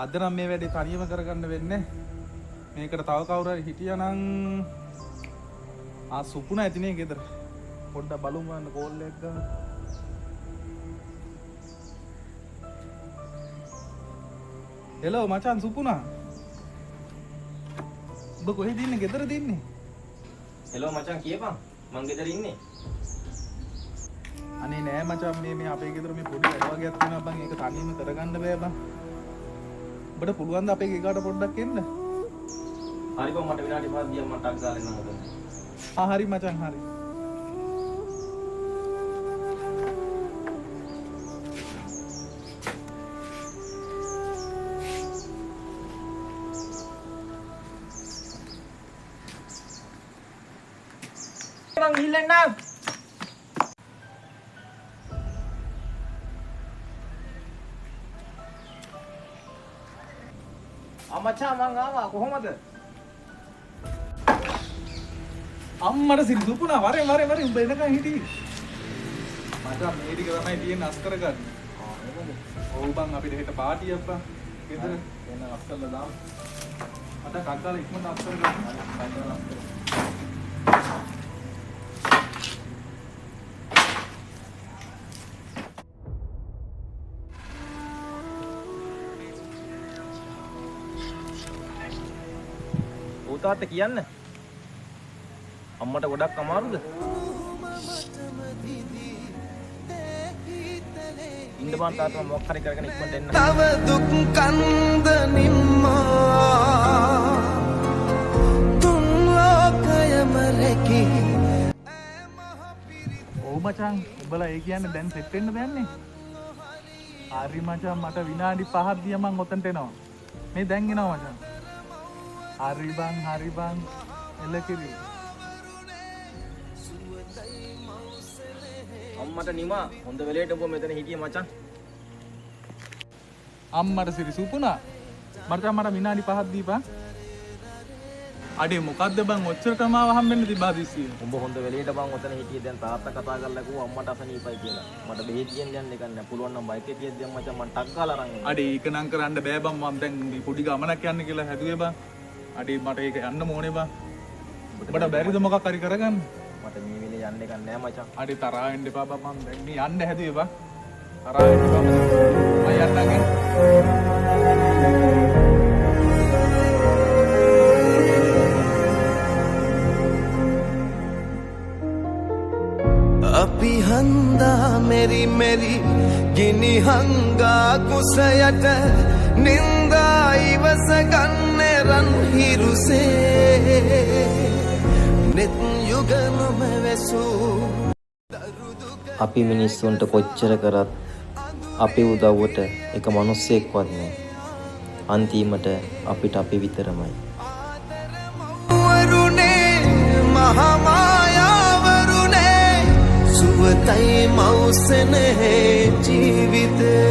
අද නම් මේ වැඩේ තනියම කරගන්න වෙන්නේ. මේකට තව කවුරු හරි හිටියානම් ආ සුපුණ ඇති නේ ගෙදර. පොඩ්ඩක් බලමු බලන්න කෝල් එකක් ගන්න. හෙලෝ මචං සුපුණා. ඔබ කොහෙද ඉන්නේ? ගෙදරද ඉන්නේ? හෙලෝ මචං කියපන්. මං ගෙදර ඉන්නේ. අනේ නෑ මචං මේ අපේ ගෙදර මේ පොඩි වැඩ වගේක් තියෙනවා බං. ඒක තනියම කරගන්න බෑ බං. ඔබට පුළුවන් ද අපේ ගෙකට පොඩ්ඩක් එන්න? හරි බං මට විනාඩි 5ක් දියම් මං ටක් ගාලා එන්නම් ඔතන. ආ හරි මචං හරි. මං ගිහිල්ලා එන්නම්. මචං මං ආවා කොහොමද? අම්මට සිරි සුපුණා වරෙන් වරෙන් වරෙන් උඹ එනකන් හිටියේ. මචං මේ ටික තමයි තියෙන්නේ අස් කරගන්න. ආ එහෙමද? ඔව් බං අපිට හෙට පාටියක් බං. ගෙදර එන්න අස් කරලා දාමු. මට කක් ගාලා ඉක්මනට අස් කරගන්න. හරි කක් ගාලා අස් කරමු. තාත්තා කියන්න අම්මට ගොඩක් අමාරුද? ඉන්න බං තාත්තා මම මොකක් හරි කරගෙන ඉක්මනට එන්න. තව දුක් කන්ද නිම්මා තුන් ලෝකයම රැකී. ඔව් මචං උඹලා ඒ කියන්නේ දැන් සෙට් වෙන්න දන්නේ. හරි මචං මට විනාඩි 5ක් දියා මං ඔතනට එනවා. මේ දැන් එනවා මචං. හරි බං හරි බං එලකිරි. අම්මට නිමා හොඳ වෙලේට උඹ මෙතන හිටියේ මචං. අම්මට සිරි සුපුණා. මචං මට විනාඩි 5ක් දීපන්. අඩේ මොකද්ද බං ඔච්චරටම ආව හම්බෙන්න තිබ්බා දිස්සිය. උඹ හොඳ වෙලේට බං ඔතන හිටියේ. දැන් තාත්තා කතා කරලා කිව්වා අම්මට අසනීපයි කියලා. මට බෙහෙත් ගෙන්න යන්න එකක් නෑ. පුළුවන් නම් බයික් එකේ තියද්දී මචං මං ටක් ගාලා අරන් එන්න. අඩේ ඒක නම් කරන්න බෑ බං. මං දැන් මේ පොඩි ගමනක් යන්න කියලා හැදුවේ බං. අඩේ මට ඒක යන්න ඕනේ බං. උඹට බැරිද මොකක් හරි කරගන්න? මට මේ වෙලේ යන්න එකක් නෑ මචං. අඩේ තරහා වෙන්න එපා බං. මං දැන් මේ යන්න හැදුවේ බං. තරහා වෙන්න එපා මචං. මං යන්නම් ඈ. අපි හන්දා මෙරි මෙරි ගිනි හංගා කුසයට නින්දා ඉවස ගන්නේ රන් හිරුසේ නෙත් යුග නොම වැසූ. අපි මිනිස්සුන්ට කොච්චර කරත් අපේ උදව්වට එක මිනිස්සෙක්වත් නෑ. අන්තිමට අපිට අපි විතරමයි. වරුනේ මහමායාවරුනේ සුවතයි මව්සෙනෙහි ජීවිතේ.